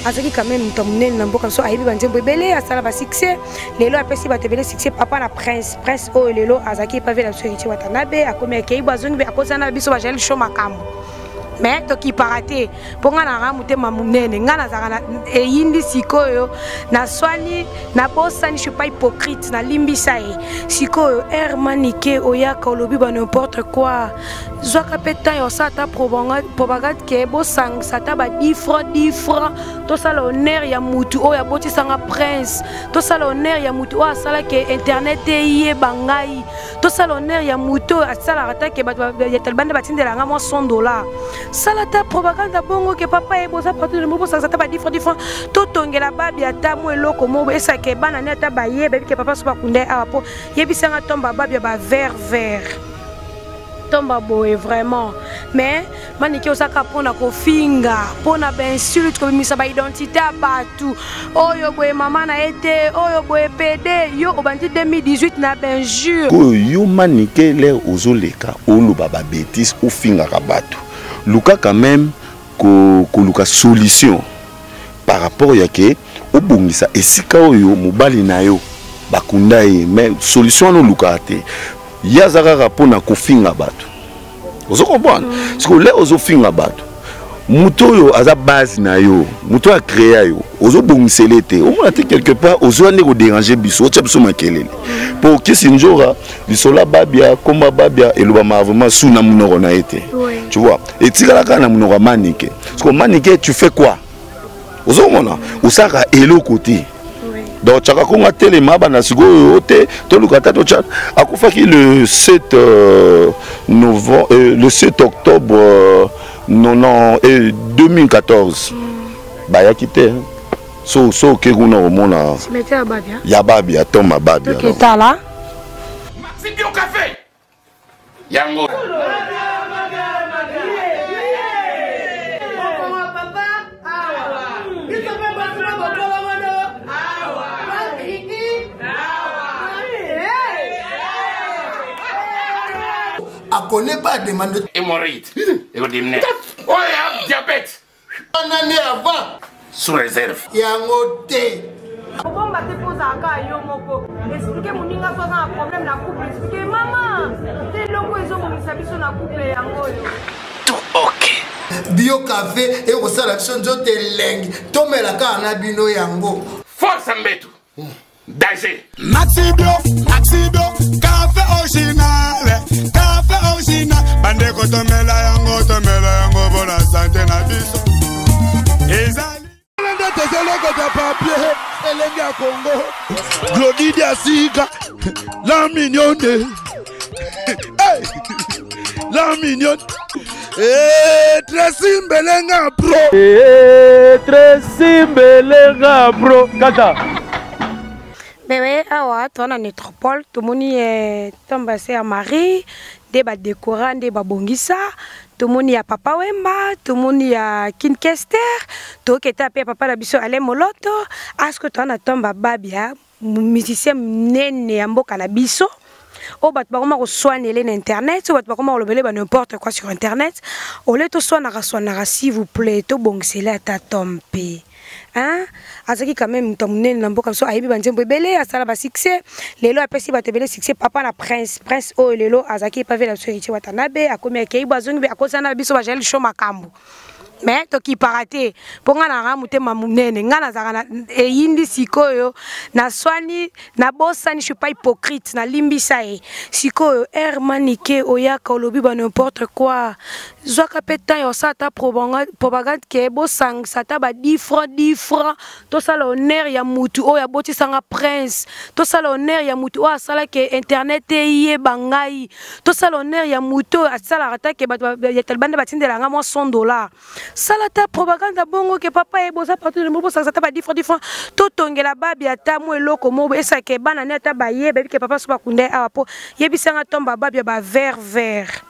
Azalaki quand même moto ya monene na mboka biso, ayebi banzembo ebele, asala ba succès. Lelo apesi bato ebele succès, papa na Prince. Prince oyo lelo azalaki epave na biso Héritier Watanabe, akomi akei bo azongi be akosana na biso ba Jael Show makambo. Mais tokipaka te mpo ngai nazalaka motema monene, ngai nazalaka na eyindi sikoyo naswani nabosani, je suis pas hypocrite, nalimbisa ye sikoyo. Hermanike oyaka olobi ba n'importe quoi, zwaka mpe temps ya osala ata propagande ke bosangisa ata ba 10 francs 10 francs, tosala honneur ya mutu oyo abotisanga Prince, tosala honneur ya mutu oyo asalaki internet eyeba ngai, tosala honneur ya mutu oyo asalaka ata ke bato ya Taliban nde batindela nga mwa 100 $. Sala ata propagande bongo ke papa ye boza partout na bosangisa ata ba 10 francs 10 francs, totongela babi ata mwa eloko moko esake bana ne ata bayeba ke papa so bakunda ye awa. Mpo yebisanga tomba babi ya ba vert vert tomba boye vraiment. Mais Manike ozaka mpona kofinga, mpona bainsulte, kobimisa baidentité ya bato oyo boye mama na ye te, oyo boye pede yo obandi 2018 na bainjure. Oyo yo Manike, lere ozoleka oloba babêtises, ofingaka bato, luka quand même koluka solution par rapport ya ke obongisa esika oyo mobali na yo bakunda ye. Mais solution wana olukaka te, ye aza kaka mpona kofinga bato. Ozo comprendre? Sikoyo le ozofinga bato, moto oyo aza base na yo, moto oyo acréa yo, ozobongisele te, omona te. Quelque part ozwa nde kodéranger biso, otya biso makelele mpo okisi nzora lisolo ya Babia. Komba Babia elobamaka vraiment su na monoko na ye te, tu vois, etikala kaka na monoko ya Manike. Sikoyo Manike, tu fais quoi? Ozomona osalaka eloko te. Donc Chaka Kongo atelema banda sikoyo te, toluka ata totya. Akufaki le 7 novembre, le 7 octobre non, 2014. Bayaki te. So so oke kuna komona cimetière ya Babia. Ya Babia, tomba Babia. Toketala. Maxi Bio Café yango. Akone pas demande. Hémorroïde ekodimine oyo ya diabète. Wana nde avant. Sous réserve. Yango te. Kobomba te mpo ozalaka yo moko. Explique moninga so aza na problème na couple, explique mama te eloko ezobongisa biso na couple yango oyo. Tout ok. Bio Café ekosala biso nzoto elengi, tomela kaka na bino yango. Force mbetu danger. Maxi Bio, Maxi Bio, café original, café original. Bandeko tomela yango, tomela yango bona santé na biso. Ezali. Nde tozolokota papier elenge ya Congo. Glodi Diasika, la mignonne. Hey! La mignonne. Eh, Tracy Mbelenga bro. Eh, Tracy Mbelenga bro. Kata. Bebe awa toza na métropole, tomoni tomba se ya Marie nde badekora, nde babongisa. Tomoni ya Papa Wemba, tomoni ya Kin Kester, toketa mpe ya papa na biso Alain Moloto. Aske toza na tomba Babia, musicien monene ya mboka na biso oyo bato bakoma koswanele na internet, oyo bato bakoma kolobele ba n'importe quoi sur internet. Ole toswanaka swanaka, s'il vous plaît, tobongisele ata tom mpe, hein? Azalaki quand même moto ya monene na mboka biso, ayebi banzembo ebele, asala basuccès. Lelo apesi bato ebele succès, papa na Prince. Prince oyo lelo azalaki epave na biso Héritier Watanabe, akomi akei bo azongi be akosana na biso ba Jael Show makambo. Mais tokipaka te mpo ngai nazalaka motema monene, ngai nazalaka na eyindi sikoyo naswani nabosani, je suis pas hypocrite, nalimbisa ye sikoyo. Hermanike oyaka olobi ba n'importe quoi, zwaka mpe temps ya osala ata propagande ke bosangisa ata ba 10 francs 10 francs, tosala honneur ya mutu oyo abotisanga Prince, tosala honneur ya mutu oyo asalaki internet eyeba ngai, tosala honneur ya mutu oyo asalaka ata ke bato ya Taliban nde batindela nga mwa 100 $. Sala ata propagande bongo ke papa ye boza partout na bosangisa ata ba 10 francs 10 francs, totongela babi ata mwa eloko moko esake bana ne ata bayeba ke papa so bakunda ye awa. Mpo yebisanga tomba babi ya ba vert vert.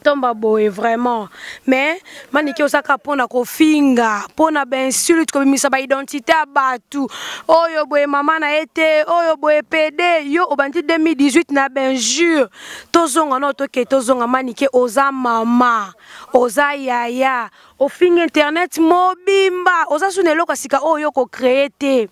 Tomba boye vraiment. Mais manike osaka pona kofinga, pona ba insulte kobimisa ba identité ya batu. Oyo boye mama na ye te, oyo boye PD, yo obandi 2018 na ba injure. Tozonga no toke tozonga manike oza mama, oza yaya, ofinga internet mobimba, oza suna eloko ya sika oyo ko créer te.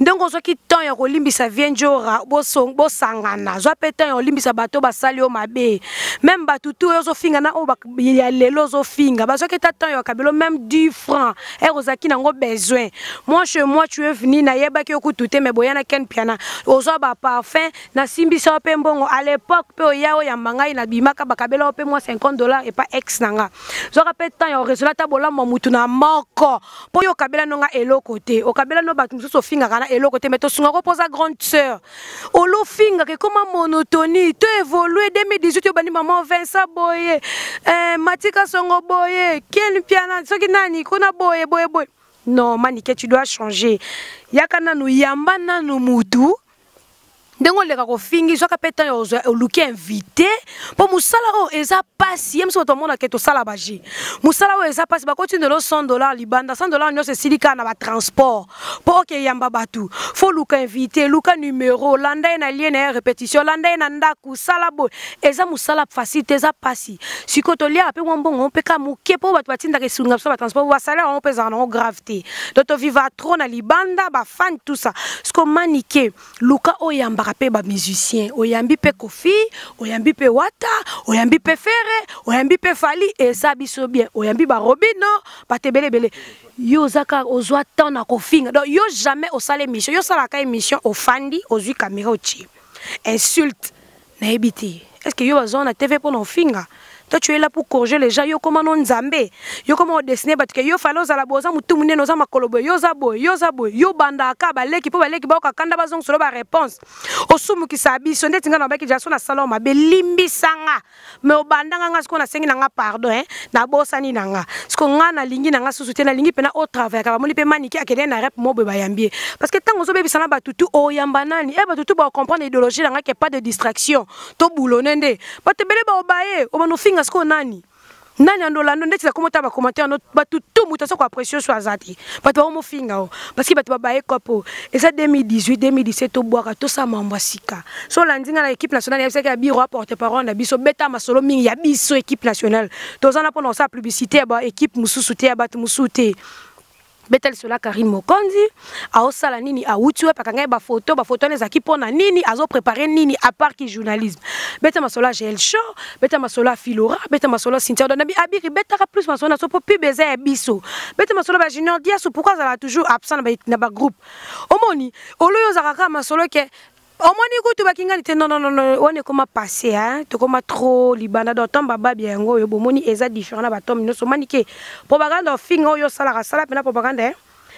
Ndenge ozwaki temps ya kolimbisa vie njora bosangana zwa mpe temps ya kolimbisa bato basali yo mabe meme bato tu oyo ozofinga na oyo ya lelo ozofinga bazwaki ata temps ya kabelo meme 10 francs ere ozalaki nango besoin. Moi chez moi tu es venu, nayebaki yo kutu te, mais boya na Ken Piana ozwa baparfum, nasimbisa yo mpe mbongo à l'époque mpe oya oyamba ngai nabimaka bakabela yo mpe mwa 50 $ epa ex na nga. Zwaka mpe temps ya koresole ata bolamu ya mutu na moko mpo yo okabela no nga eloko te, okabela no bato mosusu ofingaka na eloko te, mais tosungaka mpo oza grande sœur. Olofingaka ekoma monotonie, to évolue 2018 yo bandi maman Vincent boye, Matika Songo boye, Ken Piana soki nani kuna boye boye boye. Non Manike, tu dois changer. Yaka nanu yamba nanu mutu ndenge oleka kofingi, zwaka mpe temps ya kozwa oluki invité mpo mosala oyo eza pasi. Ye mosu bato bamonaka tosala baje mosala oyo eza pasi, bakotindela 100 $ libanda, 100 $ nyonso esili kaka na batransport mpo okeyamba bato. Fo luka invité, luka numero, landa ye na lie na ye répétition, landa ye na ndako, sala boye. Eza mosala facile te, eza pasi. Sikoyo toliaka mpe mwa mbongo mpe ka moke mpo bato batindaka esunga biso batransport, basalaire yango mpe ezalaka nango grave te, donc toviva trop na libanda, bafan tout ça. Siko Manike, luka oyambaka mpe bamusicien, oyambi mpe Kofi, oyambi mpe Wata, oyambi mpe Fere, oyambi mpe Fali, eza biso bien, oyambi barobino, bato ebelebele. Yo oza kaka ozwa temps na kofinga, donc yo jamais osala émission, yo osalaka émission ofandi ozwi caméra otie insulte, nayebi te. Est-ce que yo bazwa na TV mpona ofinga? Toi tu es là pour corriger les gens. Yo koma no nzambe, yo koma odessiner bato ke yo fale ozala boye, oza motu monene, oza makolo boye, yo oza boye, yo oza boye, yo bandaka baleki mpo baleki bayoka kanda bazongisolo baréponse. Osumukisa biso ndeti nga na babaki jaso na sala mabe, limbisanga, mais obandanga nga sikoyo nasengi na nga pardon, hein, nabosani na nga sikoyo nga nalingi na nga susu te, nalingi mpena otravaillaka. Bamoni mpe Maniki akende na rep mo boye bayambi ye parce que ntango ozobebisa na bato tu oyamba nani e bato tu bacomprendre idéologie na nga ke pas de distraction to boulone nde bato ebele baobaye obanda ofinga sikoyo nani nani andolando ndeti nakoma ota bacommentaire no bato tu moto aza koapprécie so aza te, bato bakomofinga o parce que bato babaye kopo. Eza 2018 2017, tobwaka tosala mambo ya sika. So olandi nga na équipe nationale, yebisaki ya biro porte parole na biso, beta masolo mingi ya biso équipe nationale. Toza na mpona kosala publicité ya baéquipe mosusu te, ya bato mosusu te. Beta lisolo ya Karine Mokonzi, aosala nini, awuti wapi, akanga ye bafoto, bafoto wana ezalaki mpo na nini, azoprépare nini à part ki journalisme. Beta masolo ya Gel Show, beta masolo ya Filora, beta masolo ya Cynthia Odo Abiri, betaka plus masolo na so mpo pub eza ya biso. Beta masolo ya Junior Diaso, pourquoi azalaka toujours absent na bagroupe? Omoni oloyo ozalaka kaka masolo ke omoni kutu bakingani te. Non, non, non, wana ekoma passé, hein, tokoma trop libanda. Donc tomba babia yango oyo bomoni eza différent na batombe nyonso. Omani ke propagande ofinga oyo osalaka, sala mpena propagande, hein?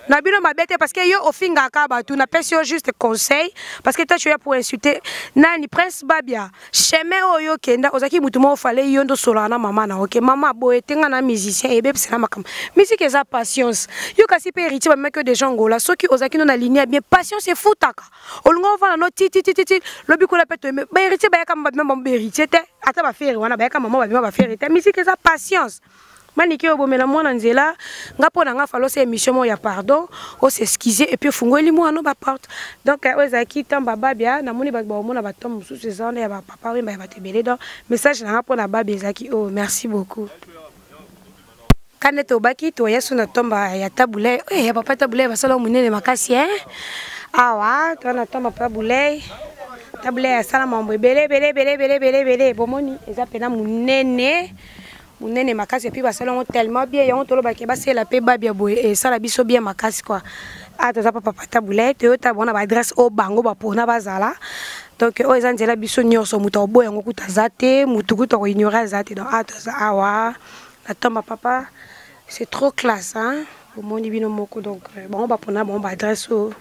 Na bino mabe te parce que yo ofingaka bato, napesi yo juste conseil parce que toi tu es pour insulter nani. Prince Babia, chemin oyo okenda, ozalaki mutu moko fale yo nde osolaka na mama na oke mama boye te. Nga na musicien ebebisela makambo, musique eza patience. Yo kasi mpe héritier bamemaki yo déjà Ngola, soki ozalaki no na ligne ya bien, patience efutaka. Olinga ovanda no tititititi lobi kuna mpe toyembe bahéritier bayaka babima bango bahéritier te, ata bafere wana bayaka mama babima bafere te. Musique eza patience. Manike, obomela mwana nzela. Nga mpo na nga falo osa émission moko ya pardon, os'excuse et puis ofungoli mwana baporte. Donc oyo ezalaki ntango bababia, namoni bato baomona batombe mosusu eza wana ya bapapa Wemba, ya bato ebele. Donc message na nga mpo na babia ezalaki oyo. Merci beaucoup. Kande tobaki toya so na tomba ya Tabulei oyo ya papa Tabulei, basala monene makasi, hein. Awa toza na tomba papa Bulei Tabulei, asala mambo ebele ebele ebele ebele ebele ebele. Bomoni eza mpena monene monene makasi et puis basala yango tellement bien. Yango tolobaki basala mpe babia boye esala biso bien makasi quoi. A toza pa papa Tabulei, toyota bona baadresse oyo bango bapona bazala. Donc oyo eza nzela biso nyonso, moto akoboya yango kuta aza te, motu kuta akoignore aza te. Donc a toza awa na tomba papa, c'est trop classe, hein, bomoni bino moko. Donc bango bapona bango baadresse oyo,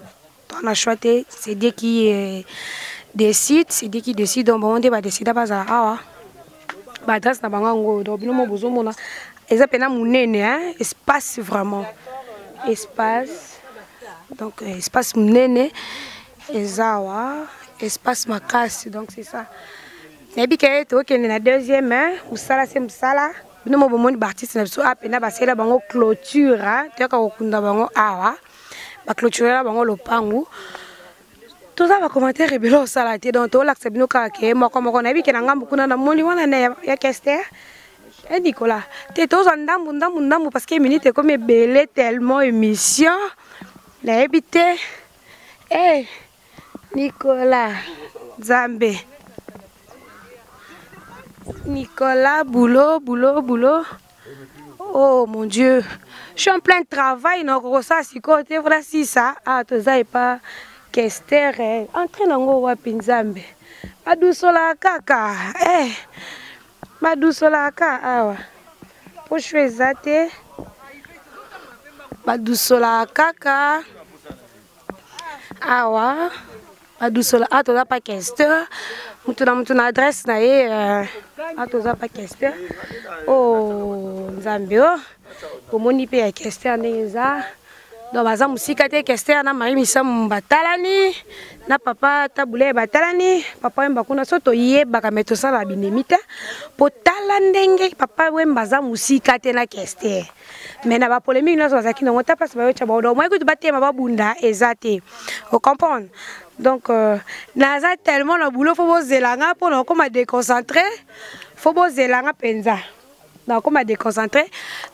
toza choix te, c'est Dieu qui décide, c'est Dieu qui décide. Donc bango nde badécida bazala awa, baadresse na bango yango. Donc bino mo bozomona eza mpena monene, hein, espace vraiment espace. Donc espace monene eza awa, espace makasi. Donc c'est ça. Nayebi ke tokende na deuxième mosala se mosala. Bino mo bomoni ba artiste na biso a pena basela bango clôture, toyaka kokunda bango awa. Ba clôturer bango lopangu. Toza ba commentaire ebele osala te, donc tolakisa bino kaka ke moko moko. Nayebi ke na ngambu kuna na moni wana na ya Kester e Nicolas te, tozwa ndambu ndambu ndambu parce que minute ekomi ebele tellement émission nayebi te. Eh Nicolas Nzambe, Nicolas boulot boulot boulot. Oh mon Dieu, je suis en plein travail, non, ça sikote, voilà si ça. Ah, toza et pas Kester, eh. Entre nango wapi Nzambe. Badusola kaka, eh. Badusola kaka awa. Pocho ezate. Badusola kaka. Awa. Badusola, ah, toza pa Kester. Mutu na mutu na adresse na ye, ah, toza pa Kester. Oh, Nzambe, oh. Bomoni pe ya Kester ndenge eza. Donc, baza mosika te, Kester na Marie Misamu batalani, na papa Taboulé batalani, papa Wemba kuna so toyebaka mais tosala binemi te. Po tala ndenge papa Wemba aza mosika te na Kester. Mais na ba polémique nyonso bazalaki nango, ta place bayotya bango. Donc, moi kutu batema babunda eza te. Vous comprenez? Donc, naza tellement na boulot, faut bozela nga po na koma déconcentré, faut bozela nga penza. Na koma déconcentré.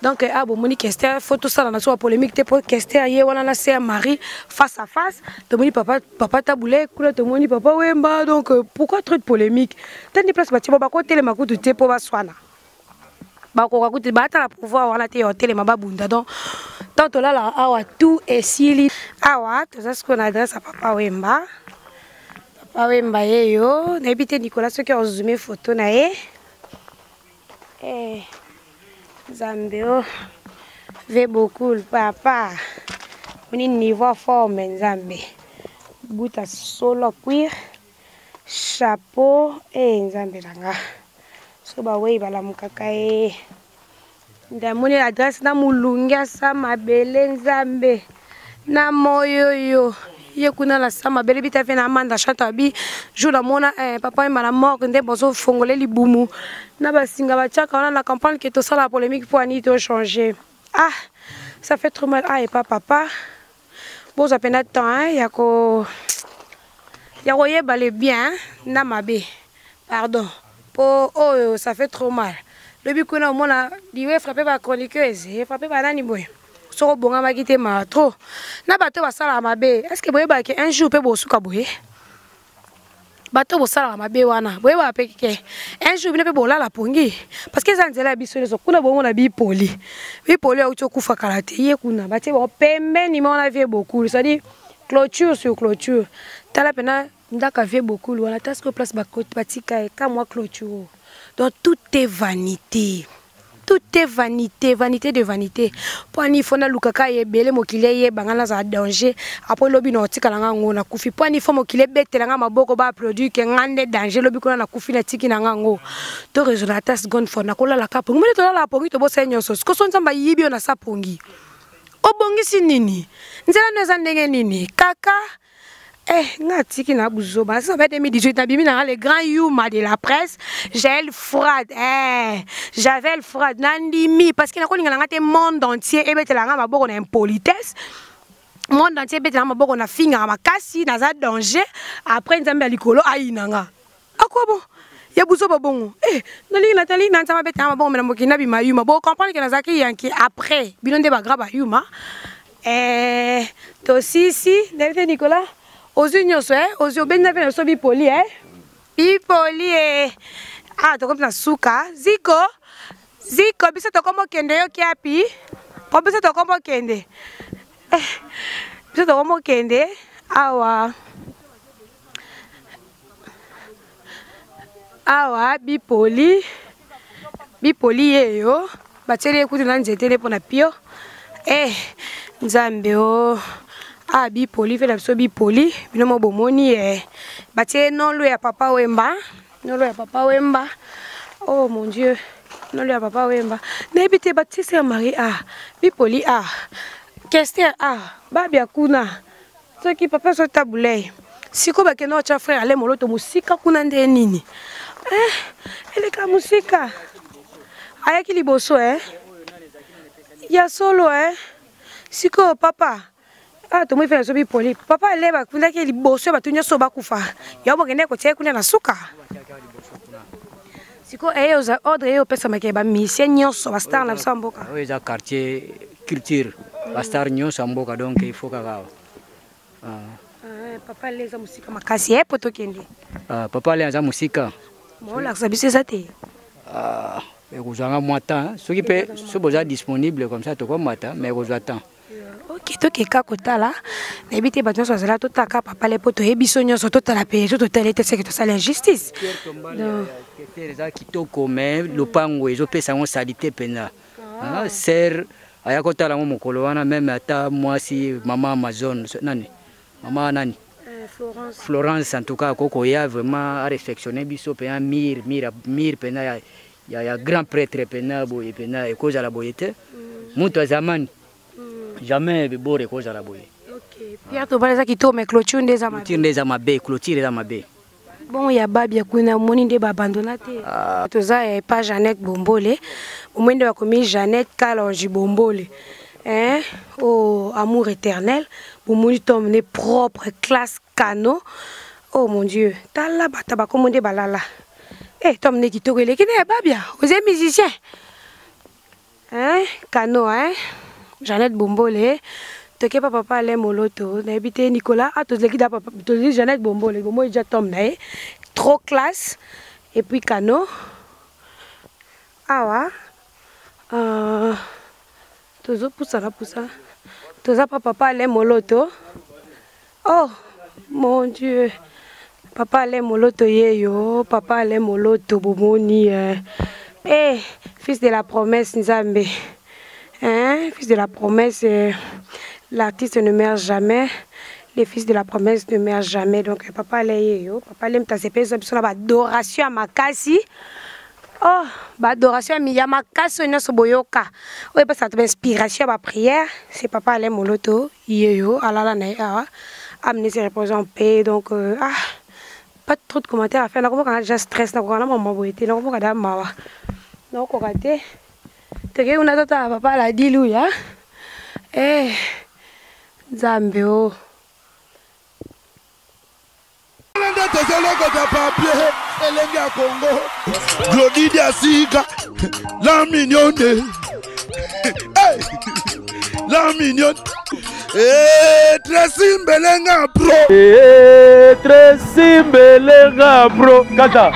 Donc, ah, bon, moni Kester, faut tout ça dans la polémique te pour Kester ye wana na sœur Marie face à face. Tomoni papa, papa Taboulé, kuna tomoni papa Wemba. Donc, pourquoi trop de polémique? Tandi place ba tibo ba ko telema kutu te po ba swana. Bakoka kutu ba ta na pouvoir wana te ya telema ba bunda. Donc, tant tolala awa tout esili. Awa toza sikoyo na adresse ya papa Wemba. Papa Wemba yeyo, nayebi te Nicolas soki ozoome photo na ye. Eh, Nzambe o ve beaucoup papa. Moni niveau forme Nzambe. Buta solo cuir, chapeau, eh Nzambe nanga. So ba wei balamukaka ye. Ndamoni adresse na mulungi asa mabele Nzambe. Na moyoyo. Ye kuna na sa mabele bita fe na Amanda Chante abi jour na mona, eh, papa Wemba na morgue nde bozo fongole libumu. Na basinga batiaka wana na comprendre que tosala polémique po ani to changer. Ah, ça fait trop mal. Ah, et pas papa. Bozwa pena temps, hein, ya ko ya koyeba le bien na mabe. Pardon. Po oyo ça fait trop mal. Lobi kuna omona liwe frappé ba chroniqueuse, e frappé ba nani boye. Soko bongamaki te ma trop. Na bato basalaka mabe. Est-ce que boyebaka ke un jour pe bosuka boye? Bato bosalaka mabe wana, boyebaka pe ke un jour bino pe bolala pongi. Parce que eza nzela ya biso nyonso. Kuna bomona bipoli. Bipoli auti okufa kala te. Ye kuna batie bango pembeni mona vie beaucoup. C'est-à-dire clôture sur clôture. Tala pena ndaka vie beaucoup wana ta siko place batika ye ka mwa clôture. Donc tout est vanité. Tout est vanité, vanité de vanité. Po ani fo na luka ka ebele mokili eyeba nga naza danger. Après lobi na otikala nga ngo na kufi. Po ani fo mokili ebetela nga maboko ba applaudir ke nga nde danger lobi kuna na kufi na tiki na nga ngo. To raisonner ata seconde fois na kolala ka pongi. Moni tolala pongi to bosa nyonso. Siko so Nzambe ayibi yo na sa pongi. Obongisi nini? Nzela no eza ndenge nini? Kaka Eh, nga tiki na buzoba. Ça va 2018 nabimi na le grand Yuma de la presse, Jaël Froide. Eh, Javel Froide nandimi parce que nakolinga na nga te monde entier ebetela nga maboko na impolitesse. Monde entier ebetela nga maboko na finga makasi, naza danger. Après Nzambe ya likolo ayina nga. Akobo ya buzoba bongo. Eh, nalingi Nathalie na Nzambe abetela nga maboko na mokili na bima Yuma. Bo comprendre que nazalaki yanki après. Bino nde ba grand ba Yuma. Eh, tosisi, David Nicolas, ozwi nyonso, eh, ozwi obendi na pe na biso bipoli, eh. Bipoli, eh. Ah, tokomi na suka. Ziko, Ziko, biso tokomi okende yo kiapi? Po biso tokomi okende. Eh, biso tokomi okende awa. Awa bipoli, bipoli yeyo. Batieli ye kutu na nzete nde mpona pio. Eh, Nzambe o. Ah, bipoli fe na biso bipoli. Bino mo bomoni, eh. Batie nolo ya papa Wemba. Nolo ya papa Wemba. Oh mon Dieu. Nolo ya papa Wemba. Nayebi te batie sœur Marie ah. Bipoli ah. Kester ah. Babia kuna. Soki papa so tabulei. Siko bakende otya frère Ale Moloto mosika kuna nde nini? Eh, eleka mosika ayaki liboso e ya solo e sikoyo papa ah tomoni mpe nazobi poli papa ale bakundaki liboso ya bato nyonso bakufa yango bokende kotia ye kuna na suka. Sikoyo eye oza ordre eye opesamaka ya bamisien nyonso, bastar na biso ya mboka. Oyo eza quartier culture, bastar nyonso ya mboka, donc il faut kaka awa. Ah. Papa ale eza mosika makasi e po tokende. Ah, papa ale aza mosika. Moolakisa biso eza te. Ah, ekozwanga mwa temps, soki mpe soki boza disponible comme ça tokomata, mais ekozwa temps. Ok, tokeka kotala. Nayebi te, bato nyonso bazala totaka papa le mpo toyebi biso nyonso totala mpe so totali te seke tosala injustice. Eza kitoko, mais lopango ezopesa yango salite mpenza. Ser aya kotala yango mokolo wana, même ata mwasi mama Amazon nani, mama nani? Florence. Florence, en tout cas akokoya vraiment arefectionne biso mpenza mur mur mur mpenza ya grand prêtre mpenza boye mpenza ekozala boye te. Mutu ya zamani, jamais bibore ekozala boye. Pierre Tobala eza kitoko, mais clôture nde eza mabe. Clôture nde eza mabe, clôture eza mabe. Bon, ya babia kuna omoni nde babandona te. Toza epa Jeannette Bombole, omoni nde bakomi Jeannette Kalonji Bombole, hein? Oh, amour éternel. Bomoni tombe ne propre, classe, cano. Oh mon Dieu, tala bato bakomo nde balala. Eh, tombe ne kitoko eleki nde ya babia. Oza musicien, hein? Cano, hein? Jeannette Bombole. Toke pa papa Alain Moloto. Nayebi te, Nicolas. Ah, tozalaki da papa, tozali Jeannette Bombole. Bomoi ja tombe na ye trop classe et puis cano. Awa tozopusana pusa, toza pa papa Alain Moloto. Oh mon Dieu, papa Alain Moloto yeyo, papa Alain Moloto bomoni eh, fils de la promesse, Nzambe, hein? Fils de la promesse, l'artiste ne meurt jamais, les fils de la promesse ne meurent jamais. Donc papa Alain yeyo, papa Alain mtasepe biso na baadoration ya makasi. Oh, baadoration ya makasi oyo nyonso boyoka, oyo epesaka to bainspiration ya baprière, c'est papa Alain Moloto yeyo, alala na ye awa, amener se reposer en paix. Donc ah, pas trop de commentaires à faire. Nakomoka déjà stress, nakoka na mama boye te, nakomoka da mawa, nakokoka te. Toke kuna totala papa Aladiluya. Eh, Nzambe o. Nde tozolokota papier elenge ya Congo. Glodi Diasika la mignonne, hey! La mignonne. Eh, Tracy Mbelenga pro. Eh, Tracy Mbelenga pro kata.